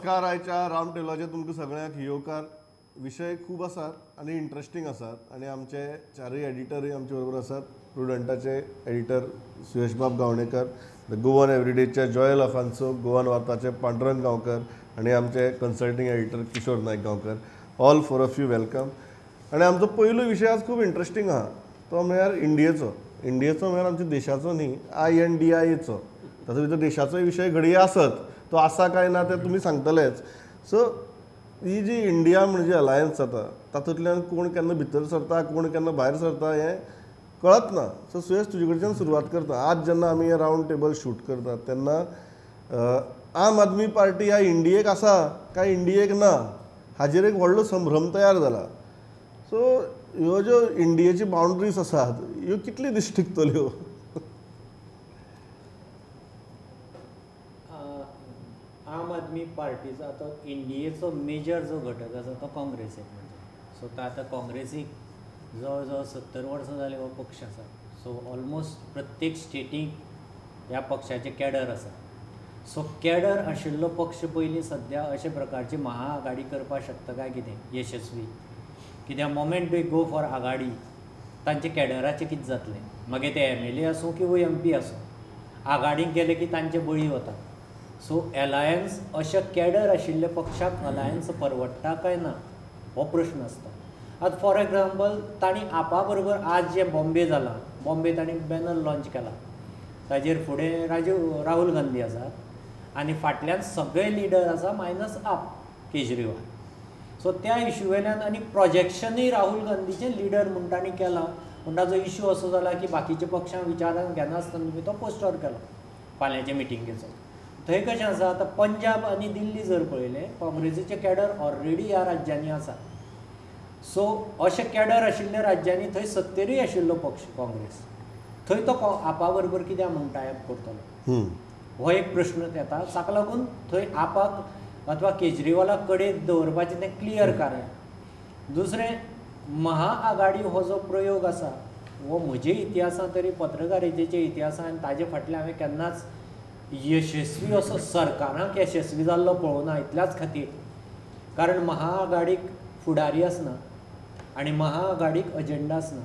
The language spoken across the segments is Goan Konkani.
नमस्कार. आयच्या रावंड टेबलाचेर तुमकां सगळ्यांक येवकार. विशय खूब आसात आनी इंट्रस्टींग आसात आनी आमचे चारूय एडिटरूय आमचे बरोबर आसात. प्रुडंटाचे एडिटर सुयशबाब गावणेकर, the Goan एवरीडेचे जॉयल अफान्सो, गोवन वार्ताचे पांडुरंग गांवकर आनी आमचे consulting editor Kishore Naik Gaonkar. All four of you welcome. आनी आमचो पयलो विशय आज खूब इंट्रस्टींग आहा, तो म्हळ्यार इंडियेचो. इंडियेचो म्हळ्यार आमच्या देशाचो न्ही, INDIAचो. ताचो भितर देशाचोय विशय घडये आसत, तो आसा काय ना ते तुमी सांगतलेच. सो ही जी इंडिया म्हणजे अलायन्स जाता तातूंतल्यान कोण केन्ना भितर सरता, कोण केन्ना भायर सरता हें कळत ना. सो सुयश, तुजे कडच्यान सुरवात करता. आज जेन्ना आमी हें रावंड टेबल शूट करतात तेन्ना आम आदमी पार्टी ह्या इंडियेक आसा काय इंडियेक ना हाजेर एक व्हडलो संभ्रम तयार जाला. सो ह्यो ज्यो इंडियेची बाउंड्रीज आसात ह्यो कितली दीस टिकतल्यो? आम आदमी पार्टीचो आतां इंडियेचो मेजर जो घटक आसा तो काँग्रेस एक म्हणजे. सो तो आतां काँग्रेसीक जवळ जवळ 70 वर्सां जालीं हो पक्ष आसा. सो ऑलमोस्ट प्रत्येक स्टेटीक ह्या पक्षाचे कॅडर आसा. सो कॅडर आशिल्लो पक्ष पयलीं सद्या अशे प्रकारची महाआघाडी करपाक शकता काय कितें यशस्वी? कित्याक मोमेंट we go for आघाडी तांचे कॅडराचें कितें जातलें? मागीर ते MLA आसूं किंवा MP आसूं, आघाडीक गेले की तांचे बळी वता. सो एलायन्स अशा कॅडर आशिल्ल्या पक्षाक अलायन्स परवडटा काय ना हो प्रश्न आसता. आतां फॉर एग्जाम्पल तांणी आपा बरोबर आज जें बॉम्बे जालां, बॉम्बे तांणी बॅनर लॉंच केला, ताजेर फुडें राहुल गांधी आसा आनी फाटल्यान सगळे लिडर आसा मायनस आप केजरीवाल. सो त्या इशू वेल्यान आनी प्रोजेक्शनूय राहुल गांधीचें लिडर म्हूण तांणी केलां. पूण ताजो इशू असो जाला की बाकीच्या पक्षांक विचारान घेनासतना तुमी तो पोस्टर केलो फाल्यांचे मिटिंगेचो. थंय कशें आसा आतां पंजाब आनी दिल्ली जर पळयलें काँग्रेसीचे कॅडर ऑलरेडी ह्या राज्यांनी आसा. सो अशे कॅडर आशिल्ल्या राज्यांनी थंय सत्तेरूय आशिल्लो पक्ष काँग्रेस, थंय तो आपा बरोबर कित्याक म्हूण टायप करतलो हो एक प्रश्न येता. ताका लागून थंय आपाक अथवा केजरीवालाक कडेन दवरपाचें तें क्लियर कारण. दुसरें, महाआघाडी हो जो प्रयोग आसा हो म्हजे इतिहासांत तरी पत्रकारितेच्या इतिहासांत ताजे फाटल्यान हांवें केन्नाच यशस्वी असो सरकाराक यशस्वी जाल्लो पळोवना इतल्याच खातीर, कारण महाआघाडीक फुडारी आसना आनी महाआघाडीक अजेंडा आसना.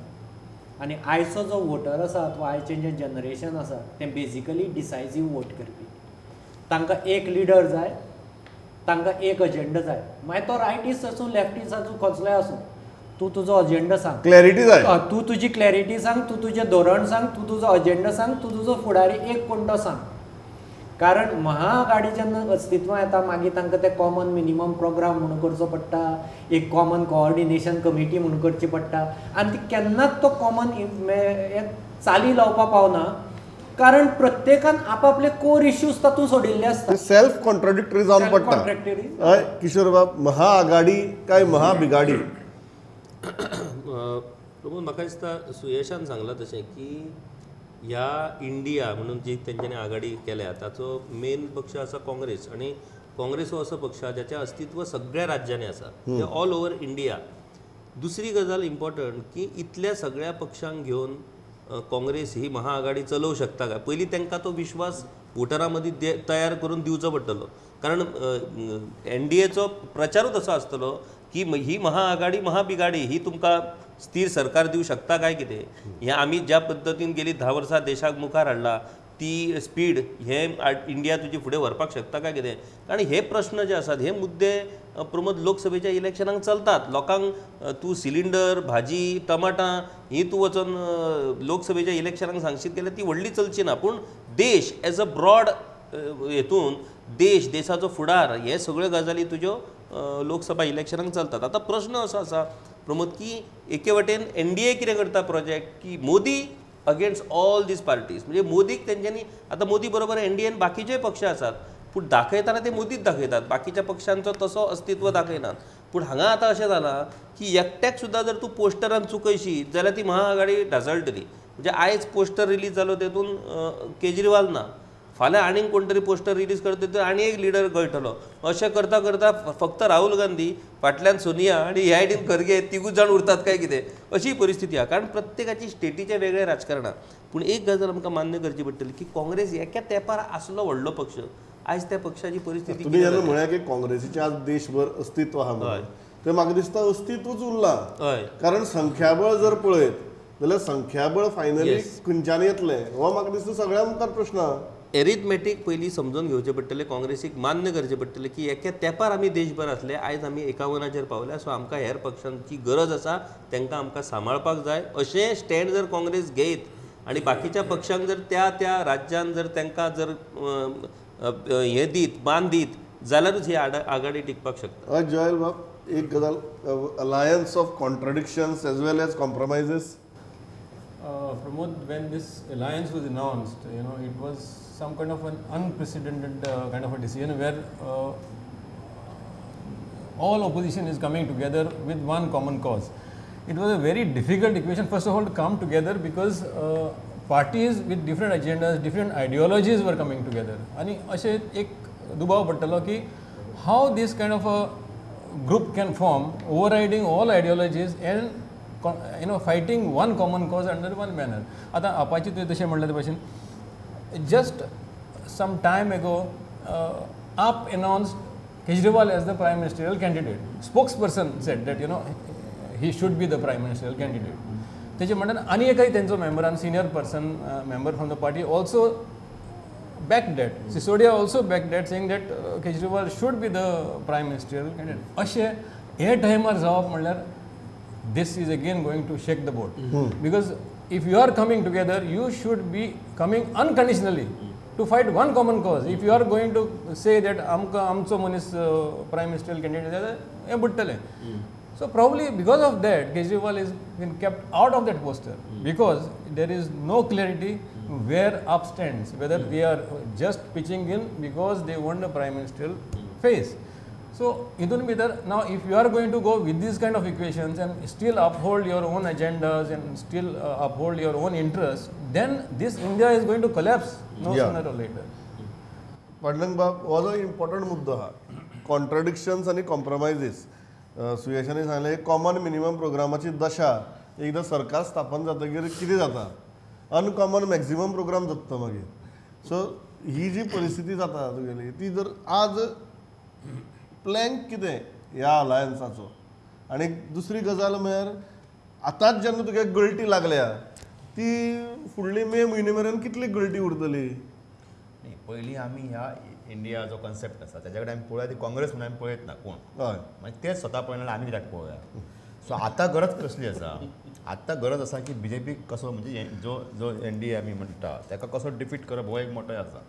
आनी आयचो जो वोटर आसा अथवा आयचें जें जनरेशन आसा तें बेजिकली डिसायजीव वोट करपी. तांकां एक लिडर जाय, तांकां एक अजेंडा जाय, मागीर तो रायटीस्ट आसूं लेफ्टीस्ट आसूं कसलोय आसूं, तूं तुजो अजेंडा सांग, क्लॅरिटी जाय, तूं तुजी क्लॅरिटी सांग, तूं तुजें धोरण सांग, तूं तुजो अजेंडा सांग, तूं तुजो फुडारी एक कोण तो सांग. कारण महाआघाडी जेन्ना अस्तित्वां येता मागीर तांकां ते कॉमन मिनिमम प्रोग्राम म्हणून करचो पडटा, एक कॉमन कोऑर्डिनेशन कमिटी म्हणून करची पडटा आनी ती केन्नाच तो कॉमन चाली लावपाक पावना, कारण प्रत्येकान आपापले कोर इश्यूज तातूंत सोडिल्ले आसता. सेल्फ कॉन्ट्राडिक्टरी जावन पडटा. किशोर बाब, महाआघाडी काय महाबिगाडी? प्रमोद, म्हाका दिसता सुयशान सांगलां तशें की ह्या इंडिया म्हणून जी तेंच्यांनी आघाडी केल्या ताचो मेन पक्ष आसा काँग्रेस, आनी काँग्रेस हो असो पक्ष आसा ज्याचें अस्तित्व सगळ्या राज्यांनी आसा, ऑल ओवर इंडिया. दुसरी गजाल इम्पॉर्टंट की इतल्या सगळ्या पक्षांक घेवन काँग्रेस ही महाआघाडी चलोवंक शकता काय? पयलीं तांकां तो विश्वास वोटरां मदीं तयार करून दिवचो पडटलो, कारण NDAचो प्रचारूच असो आसतलो की ही महाआघाडी महाबिगाडी ही तुमकां स्थिर सरकार दिवं शकता काय कितें. हें आमी ज्या पद्दतीन गेली 10 वर्सां देशाक मुखार हाडला ती स्पीड हे इंडिया तुजी फुडें व्हरपाक शकता काय कितें. कारण हे प्रश्न जे आसात हे मुद्दे प्रमोद लोकसभेच्या इलेक्शनाक चलतात. लोकांक तूं सिलिंडर, भाजी, टमाटां ही तूं वचोन लोकसभेच्या इलेक्शनाक सांगशीत जाल्यार ती व्हडली चलची ना. पूण देश एज अ ब्रॉड हेतून देश, देशाचो फुडार हे सगळ्यो गजाली तुज्यो लोकसभा इलेक्शनाक चलतात. आतां प्रश्न असो आसा प्रमोद की एके वटेन NDA कितें करता प्रोजेक्ट की Modi against all these parties, म्हणजे मोदीक तेंच्यांनी आतां मोदी बरोबर NDAन बाकीचेय पक्ष आसात पूण दाखयतना ते मोदीच दाखयतात, बाकीच्या पक्षांचो तसो अस्तित्व दाखयनात. पूण हांगा आतां अशें जालां की एकट्याक सुद्दां जर तूं पोस्टरान चुकयशी जाल्यार ती महाआघाडी ढासळटली. म्हणजे आयज पोस्टर रिलीज जालो तेतून केजरीवाल ना, फाल्यां आनीक कोण तरी पोस्टर रिलीज करता तर आनी एक लिडर गळटलो. अशें करता करता फक्त राहुल गांधी, फाटल्यान सोनिया आनी ह्या सायडीन खरगे तिगूच जाण उरतात काय कितें अशी परिस्थिती आसा. कारण प्रत्येकाची स्टेटीचें वेगळें राजकारण आसा. पूण एक गजाल आमकां मान्य करची पडटली की काँग्रेस एका तेंपार आसलो व्हडलो पक्ष, आयज त्या पक्षाची परिस्थिती तुमी जेन्ना म्हळ्यार की काँग्रेसीचें आज देशभर अस्तित्व आहा म्हणून तें म्हाका दिसता अस्तित्वच उरलां कारण संख्याबळ जर पळयत जाल्यार संख्याबळ फायनली खंयच्यान येतलें हो म्हाका दिसता सगळ्या मुखार प्रश्न. एरिथमॅटीक पयलीं समजून घेवचें पडटलें, काँग्रेसीक मान्य करचें पडटलें की एके तेंपार आमी देशभर आसले, आयज आमी 51चेर पावल्या. सो आमकां हेर पक्षांची गरज आसा, तांकां आमकां सांबाळपाक जाय. अशें स्टँड जर काँग्रेस घेयत आनी बाकीच्या पक्षांक जर त्या त्या राज्यान जर तांकां जर हें दीत मान दीत जाल्यारूच ही आघाडी टिकपाक शकता. जॉयल बाब, एक गजाल, alliance of contradictions as well as compromises. Pramod, when this alliance was announced, you know, it was some kind of an unprecedented kind of a decision where all opposition is coming together with one common cause. It was a very difficult equation, first of all, to come together because parties with different agendas, different ideologies were coming together. Ani ashe ek dubav padtalo ki how this kind of a group can form, overriding all ideologies and you know, fighting one common cause under one banner. आतां आपाची तुवें तशें म्हणलें ते भाशेन, just some time ago AAP announced Kejriwal as the prime ministerial candidate. Spokesperson said that, you know, he should be the prime ministerial candidate. तेजे म्हणल्यार आनी एकय तेंचो मेंबरान, senior person member from the party also backed that. Sisodia also backed that, saying that Kejriwal should be the prime ministerial candidate. अशें हे टायमार जावप म्हणल्यार this is again going to shake the boat. Because if you are coming together, you should be coming unconditionally to fight one common cause. If you are going to say that amka amcho manis prime ministerial candidate, हे बुडटले. So probably because of that, Kejriwal is been kept out of that poster because there is no clarity where AAP stands, whether they are just pitching in because they want the prime ministerial face. So, idun bhitar, now if you are going to go with these kind of equations and still uphold your own agendas and still uphold your own interests, then this India is going to collapse no sooner or later. Pandurang बाब, हो जो इम्पॉर्टंट मुद्दो आहा, कॉन्ट्रडिक्शन्स आनी कॉम्प्रोमायजीस. सुयशांनी सांगलें कॉमन मिनिमम प्रोग्रामाची दशा एकदां सरकार स्थापन जातकीर कितें जाता, अनकॉमन मॅक्झिमम प्रोग्राम जाता मागीर. सो ही जी परिस्थिती जाता तुगेली ती जर आज प्लॅन कितें ह्या अलायन्साचो. आनी दुसरी गजाल म्हळ्यार आतांच जेन्ना तुगे गळटी लागल्या ती फुडली मे म्हयने मेरेन कितली गळटी उरतली? न्ही, पयलीं आमी ह्या इंडिया जो कॉन्सेप्ट आसा ताच्या कडेन आमी पळोवया, ती काँग्रेस म्हणून आमी पळयत ना कोण, हय, मागीर तेच स्वता पळयना आमी कित्याक पळोवया. सो आतां गरज कसली आसा? आतां गरज आसा की बी जे पी कसो, म्हणजे जो जो एन डी ए आमी म्हणटा ताका कसो डिफीट करप हो एक मोठो आसा.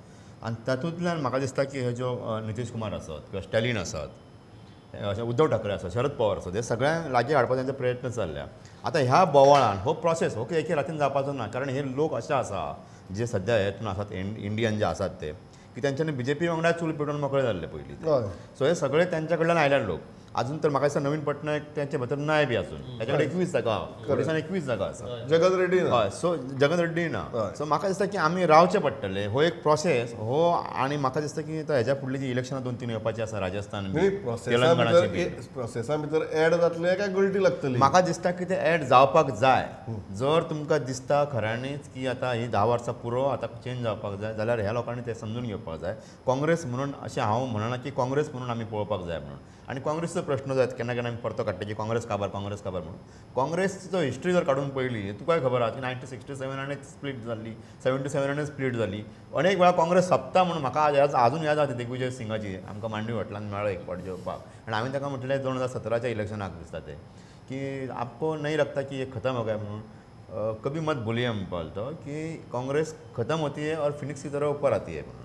आनी तातूंतल्यान म्हाका दिसता की हे ज्यो नितीश कुमार आसत किंवा स्टॅलिन आसत, अशें उद्धव ठाकरे आसत, शरद पवार आसत, हे सगळ्यांक लागीं हाडपाचो तांचो प्रयत्न चल्ल्या. आतां ह्या बोवाळान हो प्रोसेस हो एके रातीन जावपाचो ना, कारण हे लोक अशे आसा जे सद्या हेतून आसात, इंडियन जे आसात ते, की तेंच्यांनी बी जे पी वांगडा चूल पेटोवन मोकळे जाल्ले पयलीं. सो हे सगळे तेंच्या कडल्यान आयल्या लोक. अजून तर म्हाका दिसता नवीन पटनायक त्यांचे भितर नाय बी अजून, ताच्या कडेन 21 जागा, ओडिसान 21 जागा आसा, जगन रेड्डी ना, हय, सो जगन रेड्डी ना. सो म्हाका दिसता की आमी रावचें पडटलें, हो एक प्रोसेस हो. आनी म्हाका दिसता की आतां हेज्या फुडली जी इलेक्शनां 2-3 येवपाची आसा, राजस्थान तेलंगणाचे, प्रोसेसा भितर एड जातले काय गळटी लागतली? म्हाका दिसता की ते एड जावपाक जाय. जर तुमकां दिसता खऱ्यांनीच की आतां ही 10 वर्सां पुरो, आतां चेंज जावपाक जाय, जाल्यार ह्या लोकांनी तें समजून घेवपाक जाय. काँग्रेस म्हणून अशें हांव म्हणना की काँग्रेस म्हणून आमी पळोवपाक जाय म्हणून. आनी काँग्रेसचो प्रश्न जायत केन्ना केन्ना आमी परतो काडटा की काँग्रेस काबार, काँग्रेस काबार म्हणून. काँग्रेसचो हिस्ट्री जर काडून पळयली तुकाय खबर आसा की 1967 स्प्लीट जाल्ली, 77 स्प्लीट जाली. अनेक वेळा काँग्रेस सोंपता म्हणून म्हाका आजून याद जाता दिग्विजय सिंगाची, आमकां मांडवी हॉटेलान मेळ्ळो एक फावट जेवपाक, आनी हांवें ताका म्हटलें 2017च्या इलेक्शनाक दिसता तें की आपको नहीं लगता की ये खतम हो गया म्हणून, कभी मत भूलिए म्हणपाक की काँग्रेस खतम होती है और फिनिक्स की तरह ऊपर आती है म्हणून.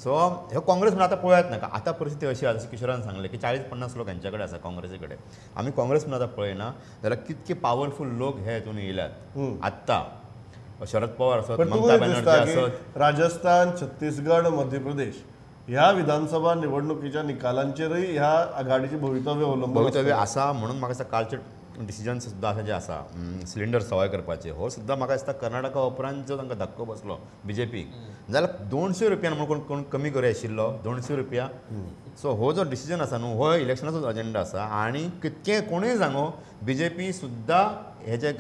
सो ह्यो काँग्रेस म्हणून आतां पळयात नाका. आतां परिस्थिती अशी आसा, जशें किशोरान सांगलें की 40-50 लोक हेंच्या कडेन आसा काँग्रेसी कडेन. आमी काँग्रेस म्हणून आतां पळयना जाल्यार कितके पावरफूल लोक हे हितून येयल्यात आत्तां, शरद पवार आसत, ममता बॅनर्जी आसत. राजस्थान, छत्तीसगड, मध्य प्रदेश ह्या विधानसभा निवडणुकीच्या निकालांचेरय ह्या आघाडीचे भवितव्य अवलंबून भवितव्य आसा. म्हणून म्हाका दिसता कालचे डिसिजन सुद्दां आसा जे आसा सिलिंडर सवाय करपाचे, हो सुद्दां म्हाका दिसता कर्नाटका उपरांत जो तांकां धक्को बसलो बी जे पीक, जाल्यार 200 रुपयान म्हणून कोण कमी करूं आशिल्लो 200 रुपया. सो हो जो डिसिजन आसा न्हू, हो इलेक्शनाचो एजेंडा आसा. आनी कितकें कोणूय सांगू, बी जे पी सुद्दां हे जे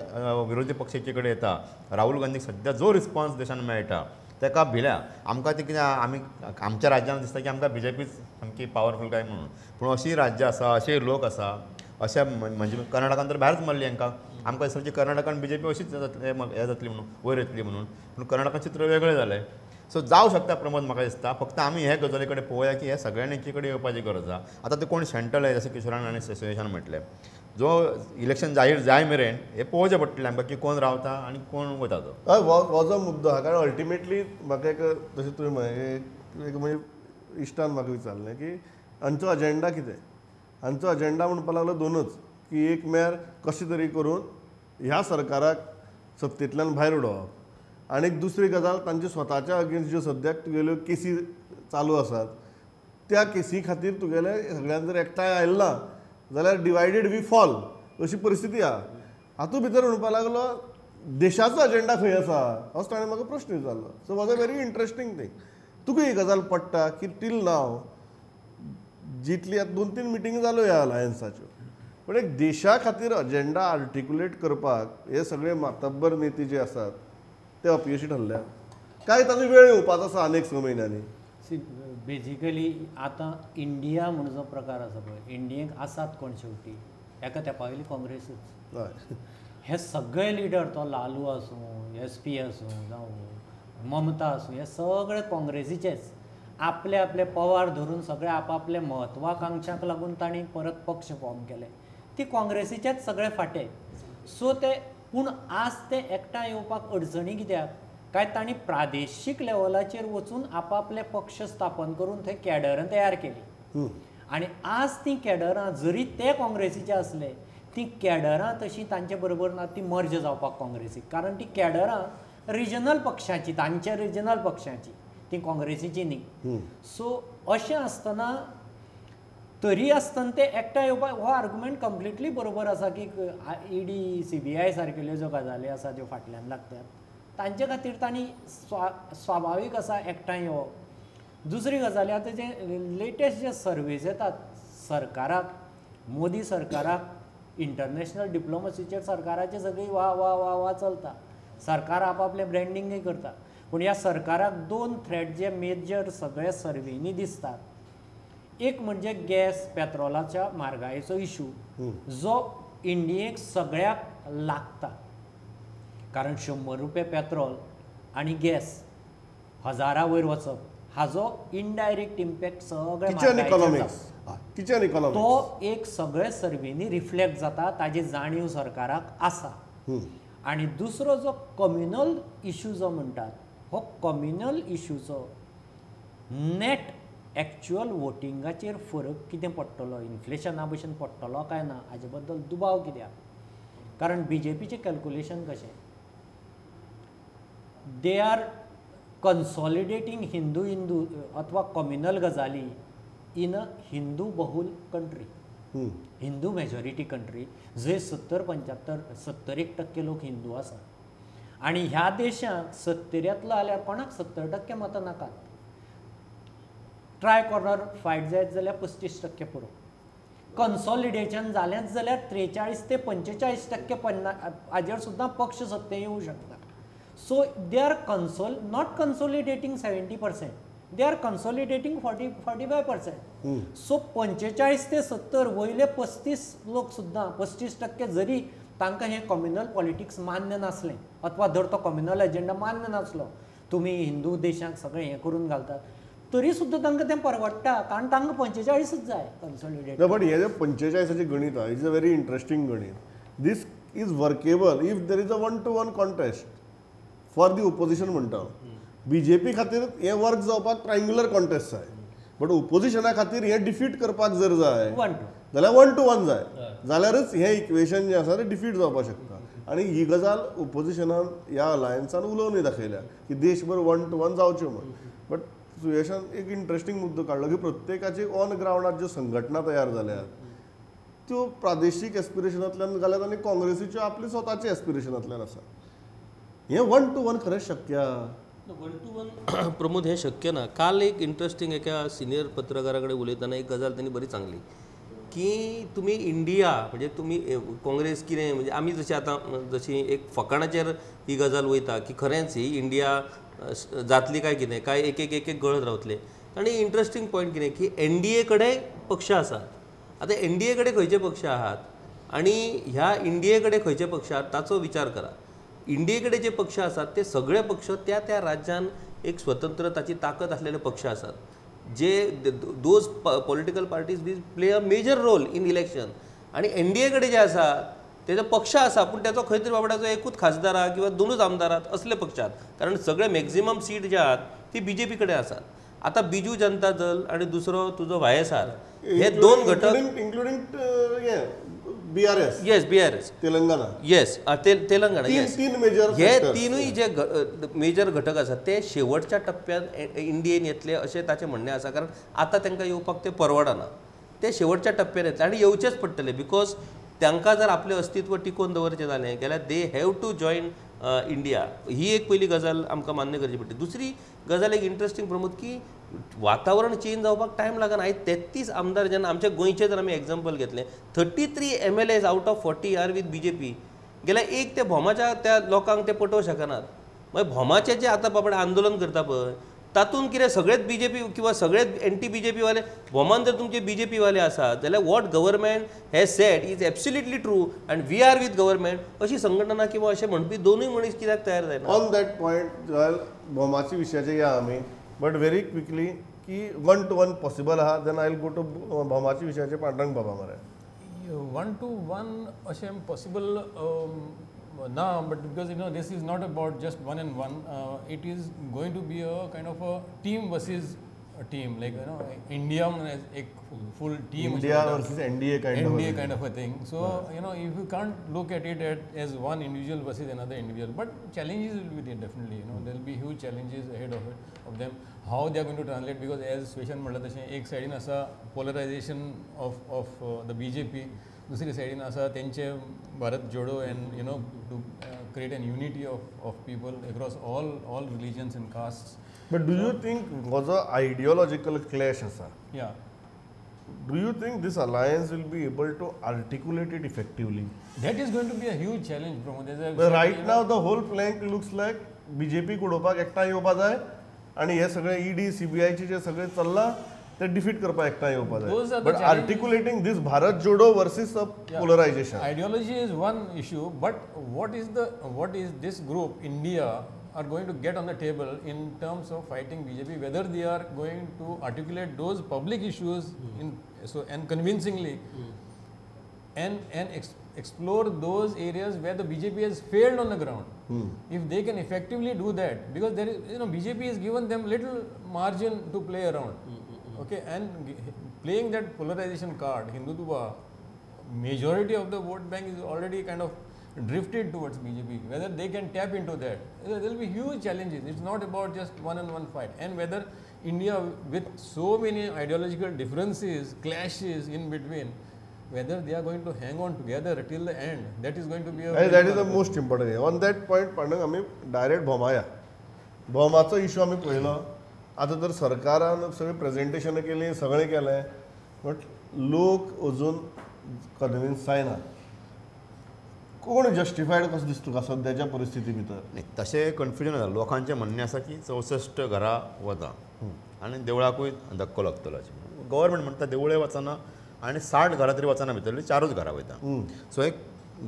विरोधी पक्षाचे कडेन येता, राहुल गांधीक सद्या जो रिस्पॉन्स देशान मेळटा ताका भिल्या आमकां ती कितें आमी आमच्या राज्यांत दिसता की आमकां बी जे पीच सामकी पावरफूल काय म्हणून, पूण अशी राज्यां आसा, अशे लोक आसा, अशा म्हणजे कर्नाटकान तर भायरच मारली हांकां. आमकां दिसता की कर्नाटकान बी जे पी अशीच हें जातली म्हणून, वयर येतली म्हणून, पूण कर्नाटकान चित्र वेगळें जालें. सो जावं शकता प्रमोद, म्हाका दिसता फक्त आमी हे गजाली कडेन पळोवया की हे सगळ्यांनी एकी कडेन येवपाची गरज आसा. आतां ते कोण शेणटले जशें किशोरान आनी सुयेशान म्हटलें, जो इलेक्शन जाहीर जाय मेरेन हे पळोवचें पडटलें आमकां की कोण रावता आनी कोण वता तो. हय, हो जो मुद्दो आसा, कारण अल्टिमेटली म्हाका एक तशें तुवें म्हळें, एक म्हणजे इश्टान म्हाका विचारलें की हांचो अजेंडा कितें. हांचो अजेंडा म्हणपाक लागलो दोनूच, की एक म्हळ्यार कशें तरी करून ह्या सरकाराक सत्तेंतल्यान भायर उडोवप, आनी दुसरी गजाल तांच्या स्वताच्या अगेन्स्ट ज्यो सद्याक तुगेल्यो केसी चालू आसात त्या केसी खातीर तुगेले सगळ्यान जर एकठांय आयलें ना जाल्यार डिवायडेड we fall अशी परिस्थिती आहा. हातूंत भितर म्हणपाक लागलो देशाचो अजेंडा खंय आसा असो ताणें म्हाका प्रश्न विचारलो. So was a very interesting thing. तुका ही गजाल पडटा की टील नाव जितली आतां 2-3 मिटींग जाल्यो ह्या अलायन्साच्यो, पूण एक देशा खातीर अजेंडा आर्टिक्युलेट करपाक हे सगळे मातब्बर नेते जे आसात ते अपयशी ठरल्या काय ताजो वेळ येवपाचो आसा आनीक 6 म्हयन्यांनी? सी, बेजिकली आतां इंडिया म्हूण जो प्रकार आसा पळय, इंडियेक आसात कोण शेवटी एका तेंपा वयली काँग्रेसूच. हे सगळे लिडर, तो लालू आसूं, एस पी आसूं, जावं ममता आसूं, हे सगळे काँग्रेसीचेच. आपले आपले पवार धरून सगळे आपआपले म्हत्वाकांक्षांक लागून तांणी परत पक्ष फॉर्म केले, ती काँग्रेसीचेच सगळे फाटे. सो ते पूण आज ते एकठांय येवपाक अडचणी कित्याक काय तांणी प्रादेशीक लेवलाचेर वचून आपापले पक्ष स्थापन करून थंय कॅडरां तयार केली. आनी आज ती कॅडरां जरी ते काँग्रेसीचे आसले, ती कॅडरां तशी तांचे बरोबर ना, ती मर्ज जावपाक काँग्रेसीक, कारण ती कॅडरां रिजनल पक्षाची, तांच्या रिजनल पक्षाची, ती काँग्रेसीची न्ही. सो अशें आसतना तरी आसतना ते एकठांय येवपाक हो आर्ग्युमेंट कंप्लिटली बरोबर आसा की ईडी सीबीआय सारकेल्यो ज्यो गजाली आसा ज्यो फाटल्यान लागतात तांचे खातीर तांणी स्वाभावीक आसा एकठांय येवप. दुसरी गजाल, आतां जे लेटेस्ट जे सर्वेज येतात सरकाराक, मोदी सरकाराक, इंटरनॅशनल डिप्लोमसीचेर सरकाराचे सगळी वा वा वा वा चलता, सरकार आपआपलें ब्रँडिंगय करता, पूण ह्या सरकाराक 2 थ्रेट जे मेजर सगळे सर्वेनी दिसतात, एक म्हणजे गॅस पेट्रोलाच्या म्हारगायेचो इशू जो इंडियेक सगळ्याक लागता, कारण 100 रुपये पेट्रोल आनी गॅस 1000 वयर वचप हाजो इनडायरेक्ट इम्पॅक्ट सगळ्या तो एक सगळे सर्वेनी रिफ्लेक्ट जाता, ताजी जाणीव सरकाराक आसा. आनी दुसरो जो कम्युनल इशू जो म्हणटात, हो कम्युनल इशूचो नेट एक्चुअल वोटिंगाचेर फरक कितें पडटलो, इन्फ्लेशना भशेन पडटलो काय ना हाजे बद्दल दुबाव कित्याक, कारण बी जे पीचें कॅल्कुलेशन कशें, they are consolidating Hindu Hindu अथवा कम्युनल गजाली इन अ हिंदू बहुल कंट्री, हिंदू मेजॉरिटी कंट्री, जंय 70-75, 71% लोक हिंदू आसा. आनी ह्या देशांत 70 येतलो जाल्यार कोणाक 70% मतां नाकात, ट्राय कॉर्नर फायट जायत जाल्यार 35% पुरो, कन्सॉलिडेशन जालेंच जाल्यार 43 ते 45% 50 हाजेर सुद्दां पक्ष सत्ते येवं शकता. So they are not consolidating 70%, they are consolidating 40-45%. So 45 ते 70 वयले 35 लोक सुद्दां 35% जरी तांकां हें कम्युनल पॉलिटिक्स मान्य नासलें अथवा धर तो कम्युनल एजेंडा मान्य नासलो, तुमी हिंदू देशांक सगळें हें करून घालतात, तरी सुद्दां तांकां तें परवडटा, कारण तांकां 45 जाय कन्सॉलिडेट. बट हें जें 45 गणीत आहा, it's a very interesting गणीत. This is workable if there is a 1-to-1 contest for the opposition म्हणटा. बीजेपी खातीर हें वर्क जावपाक ट्रायंग्युलर कॉन्टेस्ट जाय, बट ओपोजिशना खातीर हें डिफीट करपाक जर जाय जाल्यार 1-to-1 जाय, जाल्यारच हें इक्वेशन जें आसा तें डिफीट जावपाक शकता. आनी ही गजाल ओपोजिशनान ह्या अलायन्सान उलोवनूय दाखयल्या की देशभर 1-to-1 जावच्यो म्हूण. बट सुयेशान एक इंट्रस्टींग मुद्दो काडलो की प्रत्येकाची ऑन ग्रावंडार ज्यो संघटना तयार जाल्यात त्यो प्रादेशीक एस्पिरेशनांतल्यान जाल्यात आनी काँग्रेसीच्यो आपले स्वताचे एस्पिरेशनांतल्यान आसा. हें 1-to-1 खरेंच शक्य? 1-to-1 Pramod हें शक्य ना. काल एक इंट्रस्टींग एका सिनियर पत्रकारा कडेन उलयतना एक गजाल तांणी बरी सांगली की तुमी इंडिया म्हणजे तुमी काँग्रेस कितें म्हणजे आमी जशें आतां जशी एक फकाणाचेर ही गजाल वयता की खरेंच ही इंडिया जातली काय कितें काय एक एक एक एक गळत रावतले. आनी इंट्रस्टींग पॉयंट कितें की एनडीए कडेन पक्ष आसात. आतां एनडीए कडेन खंयचे पक्ष आहात आनी ह्या इंडिये कडेन खंयचे पक्ष आहात ताचो विचार करा. इंडिये कडेन जे पक्ष आसात ते सगळे पक्ष त्या त्या राज्यान एक स्वतंत्र ताची ताकद आसलेले पक्ष आसात जे those political parties we play a major role in election. आनी एनडीए कडेन जे आसा तेजो पक्ष आसा पूण तेजो खंय तरी बाबड्याचो एकूच खासदार आहा किंवा दोनूच आमदार आहात असले पक्ष आहात, कारण सगळे मॅक्झिमम सीट जे आहात ती बीजेपी कडेन आसात. आतां बिजू जनता दल आनी दुसरो तुजो वायएसआर हे दोन घटक including BRS, yes BRS, Telangana, yes Telangana, yes तीन मेजर हे तिनूय जे मेजर घटक आसात ते शेवटच्या टप्प्यात इंडियेन येतले अशें ताचें म्हणणें आसा, कारण आतां तांकां येवपाक ते परवडना, ते शेवटच्या टप्प्यार येतले आनी येवचेच पडटले because तांकां जर आपलें अस्तित्व टिकोवन दवरचें जालें जाल्यार they have to join India. ही एक पयली गजाल आमकां मान्य करची पडटली. दुसरी गजाल एक इंट्रस्टींग प्रमोद की वातावरण चेंज जावपाक टायम लागना. आयज 33 आमदार जेन्ना आमच्या गोंयचें जर आमी एग्जाम्पल घेतलें 33 MLAs out of 40 are with BJP. गेल्यार एक ते भोमाच्या त्या लोकांक ते पटोवंक शकनात. मागीर भोमाचें जें आतां बाबडे आंदोलन करता पळय तातूंत कितें सगळेच बीजेपी किंवा सगळेच एंटी बीजेपी वाले भोमान जर तुमचे बीजेपी वाले आसात जाल्यार what government has said is absolutely true and we are with government अशी संघटना किंवा अशें म्हणपी दोनूय मनीस कित्याक तयार जायना. ऑन that point भोमाच्या विशयाचेर या आमी, बट व्हेरी क्विकली की 1 to 1 possible आहा then I will go to भोमाच्या विशयाचेर पांडुरंग बाबा मरे. 1 to 1 अशें पॉसिबल ना, but because you know this is not about just 1 and 1, it is going to be a kind of a team versus a team, like you know India as a full team, India versus NDA kind of a thing. So you know if you can't look at it as one individual versus another individual, but challenges will be there definitely. You know there will be huge challenges ahead of them, how they are going to translate, because as Suyeshan म्हणलं तशें एक सायडीन आसा polarization of the BJP, दुसरी सायडीन आसा तेंचे Bharat Jodo and you know to create an unity of people across all religions and caste. But do you think हो जो आयडियोलॉजिकल क्लॅश आसा, या do you think this alliance will be able to articulate it effectively? That is going to be a huge challenge Pramod. Right now the whole plank looks like BJP उडोवपाक एकठांय येवपा जाय आनी हे सगळे ईडी सीबीआयचे जे सगळे चल्लां ते डिफीट करपाक एकठांय येवपा जाय. But articulating this Bharat Jodo versus a polarization, ideology is one issue, but what is this group India are going to get on the table in terms of fighting BJP, whether they are going to articulate those public issues in so and convincingly and explore those areas where the BJP has failed on the ground. If they can effectively do that, because there is, you know, BJP has given them little margin to play around. Okay, and playing that polarization card, Hindutva, majority of the vote bank is already kind of drifted towards BJP. Whether they can tap into that, there will be huge challenges. It's not about just one-on-one fight. And whether India, with so many ideological differences, clashes in between, whether they are going to hang on together till the end, that is going to be a... That is the most important. On that point, Pandang, आमी डायरेक्ट भोमाया, भोमाचो इशू आमी पळयलो. आतां तर सरकारान सगळें प्रेजेंटेशन केली, सगळें केलें, बट लोक अजून कन्विन्स जायना. कोण जस्टिफायड कसो दिसता तुका सद्याच्या परिस्थिती भितर? न्ही, तशें कन्फ्युजन जाता. लोकांचें म्हणणें आसा की 64 घरां वता आनी देवळाकूय धक्को लागतलो अशें. गव्हर्मेंट म्हणटा देवळां वचना आनी 60 घरां तरी वचना, भितरलीं 4ूच घरां वयता. सो एक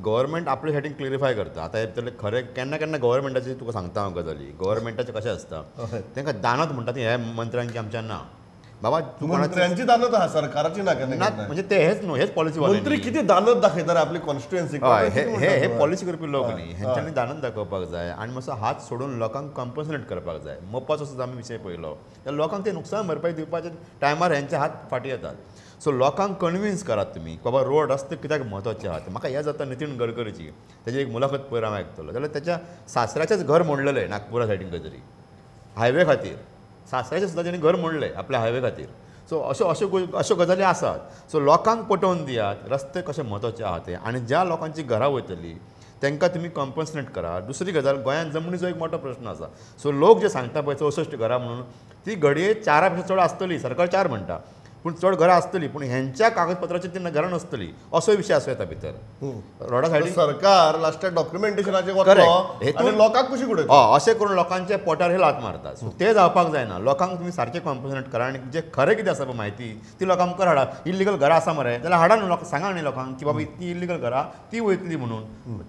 गव्हर्मेंट आपले सायडीन क्लिरिफाय करता. आतां हे भितरलें खरें केन्ना केन्ना गव्हर्मेंटाचें तुका सांगता हांव गजाली, गव्हर्मेंटाचें कशें आसता तांकां दानत म्हणटा ती ह्या मंत्र्यांची आमच्या ना बाबा, तूं मंत्र्यांची दानत आहा, सरकाराची ना केन्ना. म्हणजे ते हेच न्हू, हेच पॉलिसी मंत्री कितें दानत दाखयता आपली कॉन्स्टिट्युएन्सी, हे हे पॉलिसी करपी लोक न्ही, हेंच्यांनी दानत दाखोवपाक जाय आनी मातसो हात सोडून लोकांक कॉम्पन्सेट करपाक जाय. मोपाचो सुद्दां आमी विशय पळयलो जाल्यार लोकांक ते नुकसान भरपाई दिवपाच्या टायमार हेंचे हात फाटीं येतात. सो लोकांक कन्विन्स करात तुमी बाबा रोड रस्ते कित्याक म्हत्वाचे आहात. म्हाका हें जाता नितीन गडकरीची तेजी एक मुलाखत पयर हांव आयकतलो जाल्यार तेच्या सासऱ्याचेंच घर मोडलेलें नागपुरा सायडीन खंय तरी हायवे खातीर, सासऱ्याचें सुद्दां तेणी घर मोडलें आपल्या हायवे खातीर. सो अश्यो अश्यो अश्यो गजाली आसात. सो लोकांक पटोवन दियात रस्ते कशे म्हत्वाचे आहा ते, आनी ज्या लोकांची घरां वयतली तांकां तुमी कॉम्पन्सेट करा. दुसरी गजाल, गोंयांत जमनीचो एक मोठो प्रश्न आसा. सो लोक जे सांगता पळय 64 घरां म्हणून, ती घडये 4 पेक्षा चड आसतली, सरकार 4 म्हणटा, पूण चड घरां आसतली पूण हेंच्या कागदपत्राचेर ती घरां नासतली असो विशय आसूं येता भितर रोडा सायडीन सरकार लास्टाक डॉक्युमेंटेशनाचेर वतलो आनी लोकांक कुशीक उडयतलो. हय, अशें करून लोकांच्या पोटार हे लात मारतात. सो ते जावपाक जायना. लोकांक तुमी सारकें कॉम्पन्सेट करा आनी जे खरें कितें आसा पळय म्हायती ती लोकां मुखार हाडा. इल्लिगल घरां आसा मरे जाल्यार हाडा न्हू, लोकांक सांगा न्ही लोकांक की बाबा इतली इल्लिगल घरां ती वयतली म्हणून.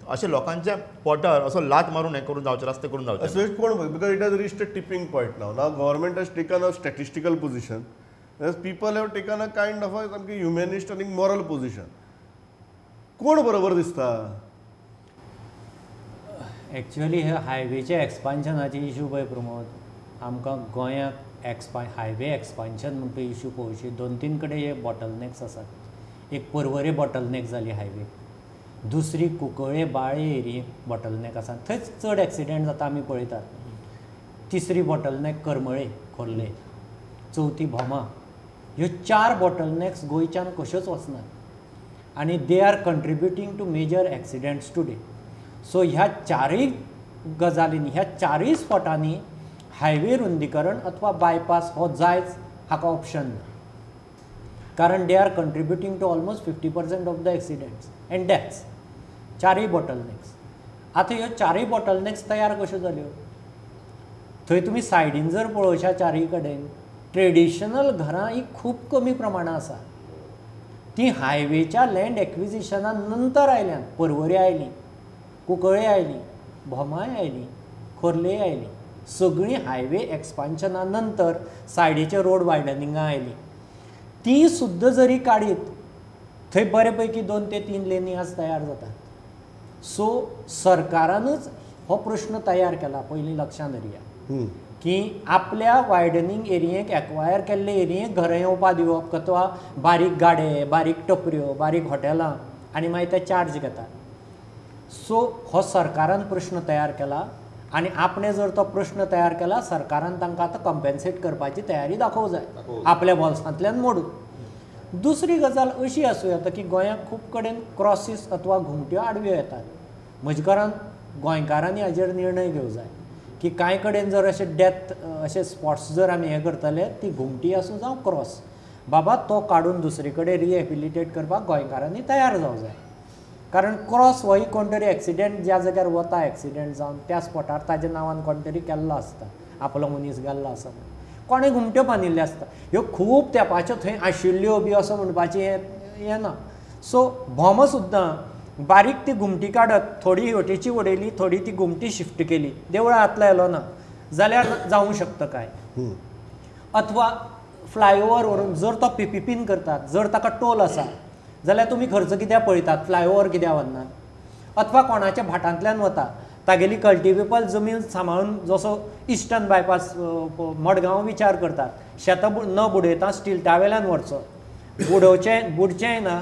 अशें लोकांच्या पोटार असो लात मारून हें करून जावचें, रस्ते करून जावचें. कोण because it has reached a tipping point now. Now government has taken a statistical position. As people have taken a kind of a सामकी ह्युमॅनिस्ट आनी मॉरल पोझिशन. कोण बरोबर दिसता? एक्चुअली हे हायवेच्या एक्सपान्शनाचे इशू पळय प्रमोद, आमकां गोंयाक हायवे एक्सपान्शन म्हणटा इशू पळोवची 2-3 कडेन हे बॉटलनॅक्स आसात. एक पर्वरे बॉटलनॅक जाली हायवे, दुसरी कुंकळे बाळे एरियेक बॉटलनॅक आसा, थंयच चड एक्सिडेंट जाता आमी पळयतात. तिसरी बॉटलनॅक करमळे खोर्ले, चवथी भोमा. ह्यो 4 बॉटलनॅक्स गोंयच्यान कश्योच वचनात आनी they are contributing to major accidents today. So ह्या चारय गजालींनी, ह्या चारय स्पॉटांनी हायवे रुंदीकरण अथवा बायपास हो जायच, हाका ऑप्शन ना, कारण they are contributing to almost 50% of the accidents and deaths. चारय बॉटलनॅक्स. आतां ह्यो चारय बॉटलनॅक्स तयार कश्यो जाल्यो? थंय तुमी सायडीन जर पळोवशा चारय कडेन ट्रेडिशनल घरां ही खूब कमी प्रमाणांत आसा. ती हायवेच्या लँड एक्विजिशना नंतर आयल्यात. पर्वरी आयली, कुंकळे आयली, भोमाय आयली, खोर्ले आयली, सगळीं हायवे एक्सपान्शना नंतर सायडीचे रोड वायडनिंगां आयली. ती सुद्दां जरी काडीत थंय बरे पैकी 2 ते 3 लेनी आज तयार जातात. सो सरकारानूच हो प्रश्न तयार केला, पयलीं लक्षांत धरया की आपल्या वायडनींग एरियेक एक्वायर केल्ले एरियेक घरां येवपा दिवप अथवा बारीक गाडे, बारीक टपऱ्यो, बारीक हॉटेलां आनी मागीर ते चार्ज घेतात. सो हो सरकारान प्रश्न तयार केला आनी आपणें जर तो प्रश्न तयार केला सरकारान तांकां आतां कॉम्पेन्सेट करपाची तयारी दाखोवंक जाय, आपल्या बोल्सांतल्यान मोडून. दुसरी गजाल अशी आसूं येता की गोंयांत खूब कडेन क्रॉसीस अथवा घुमट्यो आडव्यो येतात. म्हज्या घरान गोंयकारांनी हाजेर निर्णय घेवंक जाय की कांय कडेन जर अशे डेथ अशे स्पॉट्स जर आमी हें करतले ती घुमटी आसूं जावं क्रॉस, बाबा तो काडून दुसरे कडेन रिहेबिलिटेट करपाक गोंयकारांनी तयार जावंक जाय. कारण क्रॉस होय कोण तरी एक्सिडेंट ज्या जाग्यार वता एक्सिडेंट जावन त्या स्पॉटार ताज्या नांवान कोण तरी केल्लो आसता, आपलो मनीस गेल्लो आसा, कोणें घुमट्यो बांदिल्ल्यो आसता. ह्यो खूब तेंपाच्यो थंय आशिल्ल्यो बी असो म्हणपाचें हें ना. सो भोमो सुद्दां बारीक ती घुमटी काडत, थोडी वटेची उडयली, थोडी ती घुमटी शिफ्ट केली, देवळा हातला येलो ना जाल्यार जावंक शकता काय. अथवा फ्लायओवर व्हरून जर तो पीपीपीन करतात, जर ताका टोल आसा जाल्यार तुमी खर्च कित्याक पळयतात, फ्लायओवर कित्याक व्हरनात. अथवा कोणाच्या भाटांतल्यान वता तागेली कल्टिवेबल जमीन सांबाळून जसो इस्टर्न बायपास मडगांव विचार करतात, शेतां न बुडयता स्टिल्टा वेल्यान व्हरचो, बुडोवचें बुडचेंय ना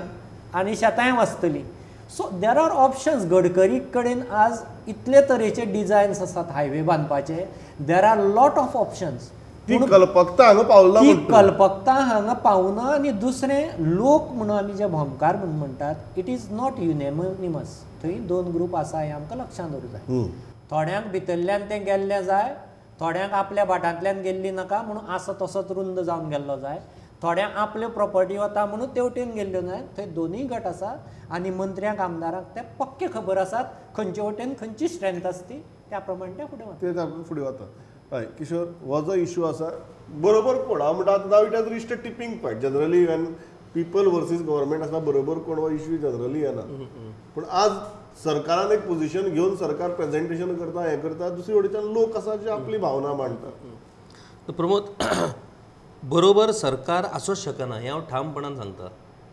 आनी शेतांय वाचतलीं. So there are options. Gadkari कडेन आज इतले तरेचे डिजायन्स आसात highway बांदपाचे, there are lot of options. ती कल्पकता हांगा पावला, ती कल्पकता हांगा पावना. आनी दुसरें लोक म्हणून आमी जे भोमकार म्हणून म्हणटात, it is not unanimous. थंय 2 ग्रूप आसा हें आमकां लक्षांत दवरूंक जाय. थोड्यांक भितरल्यान तें गेल्लें जाय, थोड्यांक आपल्या भाटांतल्यान गेल्ली नाका म्हणून आसा तसोच रुंद जावन गेल्लो जाय, थोड्यांक आपल्यो प्रॉपर्टी वता म्हणून तेवटेन गेल्ल्यो जाय. थंय दोनूय गट आसा आनी मंत्र्यांक आमदारांक ते पक्के खबर आसात खंयचे वटेन खंयची स्ट्रेंथ आसती, त्या प्रमाणे ते फुडें वता, ते फुडें वता. हय किशोर, हो जो इशू आसा बरोबर कोण हांव म्हणटा आतां now it has reached a tipping point. Generally when people versus government आसा बरोबर कोण हो इशू जनरली येना, पूण आज सरकारान एक पोझिशन घेवन सरकार प्रेजेंटेशन करता, हें करता, दुसरी वटेच्यान लोक आसा जे आपली भावना मांडटा. प्रमोद, बरोबर सरकार आसूंक शकना हें हांव ठामपणान सांगता.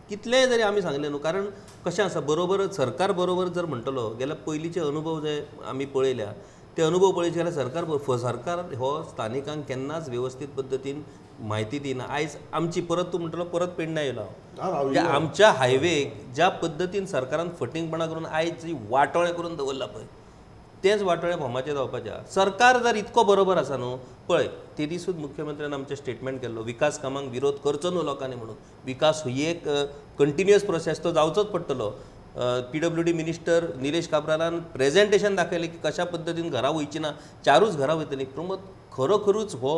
कितलेंय जरी आमी सांगलें न्हू, कारण कशें आसा, बरोबर सरकार बरोबर जर म्हणटलो जाल्यार पयलींचे अनुभव जे आमी पळयल्या ते अनुभव पळयचे जाल्यार सरकार हो स्थानिकांक केन्नाच वेवस्थीत पद्दतीन म्हायती दिना. आयज आमची परत तूं म्हणटलो परत पेडण्या येयलो हांव, आमच्या हायवेक ज्या पद्दतीन सरकारान फटींगपणां करून आयज जी वाटोळें करून दवरलां पळय तेच वाटोळें भोमाचें जावपाचें. सरकार जर इतको बरोबर आसा न्हू, पळय ते दिसूच मुख्यमंत्र्यान आमचें स्टेटमेंट केल्लो, विकास कामांक विरोध करचो न्हू लोकांनी म्हणून. विकास ही एक कंटिन्युअस प्रोसेस, तो जावचोच पडटलो. PWD minister Nilesh काब्रालान प्रेजेंटेशन दाखयलें की कशा पद्दतीन घरां वयची ना, 4ूच घरां वयतलीं. प्रमोद, खरोखरूच हो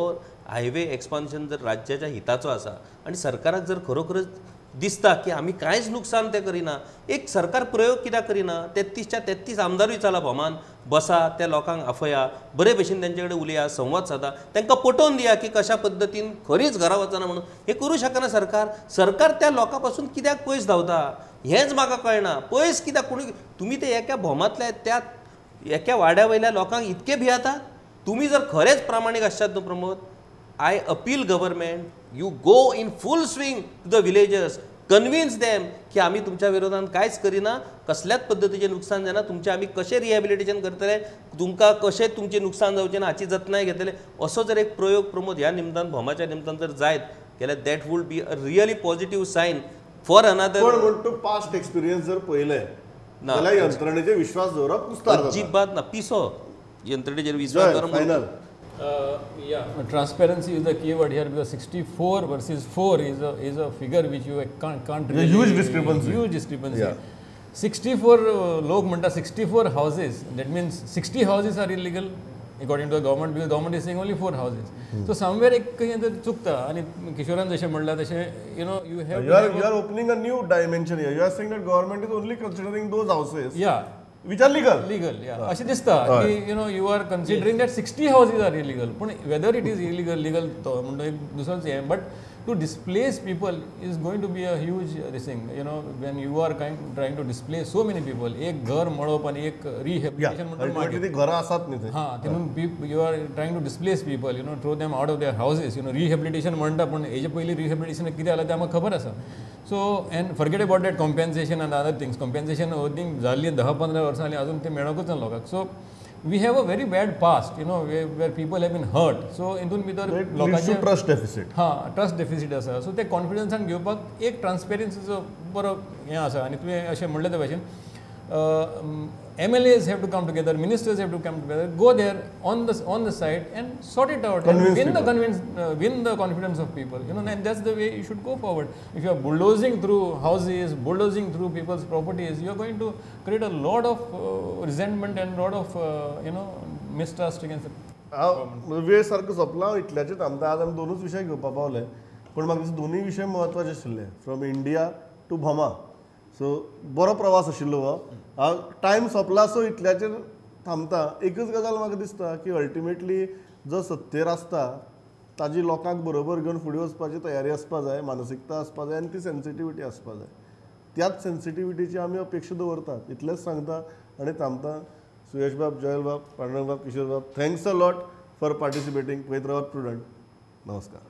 हायवे एक्सपान्शन जर राज्याच्या हिताचो आसा आनी सरकाराक जर खरोखरच दिसता की आमी कांयच नुकसान तें करिना, एक सरकार प्रयोग कित्याक करिना? 33च्या 33 आमदारूय चला भोमान बसा, त्या लोकांक आफया, बरे भशेन तेंचे कडेन उलया, संवाद सादा, तांकां पटोवन दिया की कशा पद्दतीन खरीच घरा वचना म्हणून. हें करूं शकना सरकार. सरकार त्या लोकां पासून कित्याक पयस धांवता हेंच म्हाका कळना. पयस कित्याक? कोणी तुमी ते एका भोमांतल्या त्या एका वाड्या वयल्या लोकांक इतके भियेतात? तुमी जर खरेंच प्रामाणीक आसशात न्हू Pramod, I appeal government, you go in full swing to the villagers, convince them की आमी तुमच्या विरोधान कांयच करिना, कसल्याच पद्दतीचें नुकसान जायना, तुमचें आमी कशें रिहेबिलिटेशन करतले, तुमकां कशें तुमचें नुकसान जावचें ना हाची जतनाय घेतले. असो जर एक प्रयोग प्रमोद ह्या निमतान भोमाच्या निमतान जर जायत जाल्यार that would be a really positive sign for another. पण म्हण तूं पास्ट एक्सपिरियन्स जर पळयलें जाल्यार यंत्रणेचेर विश्वास दवरप कुस्तार जाता. अजिबात ना, पिसो यंत्रणेचेर विश्वास दवरप. Final. Yeah, transparency is the key word here, because 64 versus 4 is a figure which you can't really. Huge discrepancy. Huge discrepancy. Yeah. 64 lok manta 64 houses. That means 60 houses are illegal according to the government, because government is saying only 4 houses. So somewhere ek kahin tar chukta. Ani Kishoran jashe म्हणला तशे, you know, you have you are opening a new dimension here. You are saying that government is only considering those houses. Yeah. Which are legal. Legal, yeah. अशें दिसता की you know you are considering that 60 houses are illegal. पूण whether it is illegal, legal तो म्हणटा एक दुसरोच हें, but to displace people is going to be a huge this thing. You know, when you are trying to displace so many people, एक घर मळप आनी एक रिहेबिलिटेशन म्हणटा मागीर घरां आसात न्ही थंय. हां, तितून you are trying to displace people, you know, throw them out of their houses. You know, rehabilitation म्हणटा, पूण हेजे पयलीं रिहेबिलिटेशन कितें जालां तें आमकां खबर आसा. So and forget about that compensation and other things. Compensation thing जाल्ली 10-15 वर्सां आनी अजून तें मेळोंकूच ना लोकांक. So we have a very bad past, you know, where people have been hurt. So हितून भितर लोकांचे ट्रस्ट डेफिसीट, हां, ट्रस्ट डेफिसीट आसा. सो ते कॉन्फिडन्सान घेवपाक एक ट्रान्सपेरन्सीचो बरो हें आसा. आनी तुवें अशें म्हणलें ते भाशेन MLAs have to come together, ministers have to come together, go there on the site and sort it out, and win the confidence of people, you know, and that's the way you should go forward. If you are bulldozing through houses, bulldozing through people's properties, you are going to create a lot of resentment and lot of you know, mistrust against the government. वेळ सारको सोंपला इतल्याचेच आमकां आज आमी दोनूच विशय घेवपा पावले, पूण म्हाका दिसता दोनूय विशय म्हत्वाचे आशिल्ले, from India to Bhoma. So बरो प्रवास आशिल्लो हो. हांव टायम सोंपला सो इतल्याचेर थांबता. एकच गजाल म्हाका दिसता की अल्टिमेटली जो सत्तेर आसता ताजी लोकांक बरोबर घेवन फुडें वचपाची तयारी आसपा जाय, मानसिकता आसपा जाय आनी ती सेन्सिटिविटी आसपा जाय. त्याच सेन्सिटिविटीची आमी अपेक्षा दवरतात. इतलेंच सांगता आनी थांबता. सुयश बाब, जयल बाब, पांडुरंग बाब, किशोर बाब, thanks a lot for participating. पळयत रावात प्रुडंट. नमस्कार.